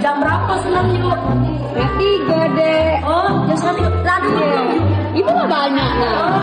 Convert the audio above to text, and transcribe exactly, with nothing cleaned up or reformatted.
Jam berapa senam, Yuk? Jam tiga, Dek. Oh, jam setengah tiga. Lah, ada waktu. Itu lah banyak lah.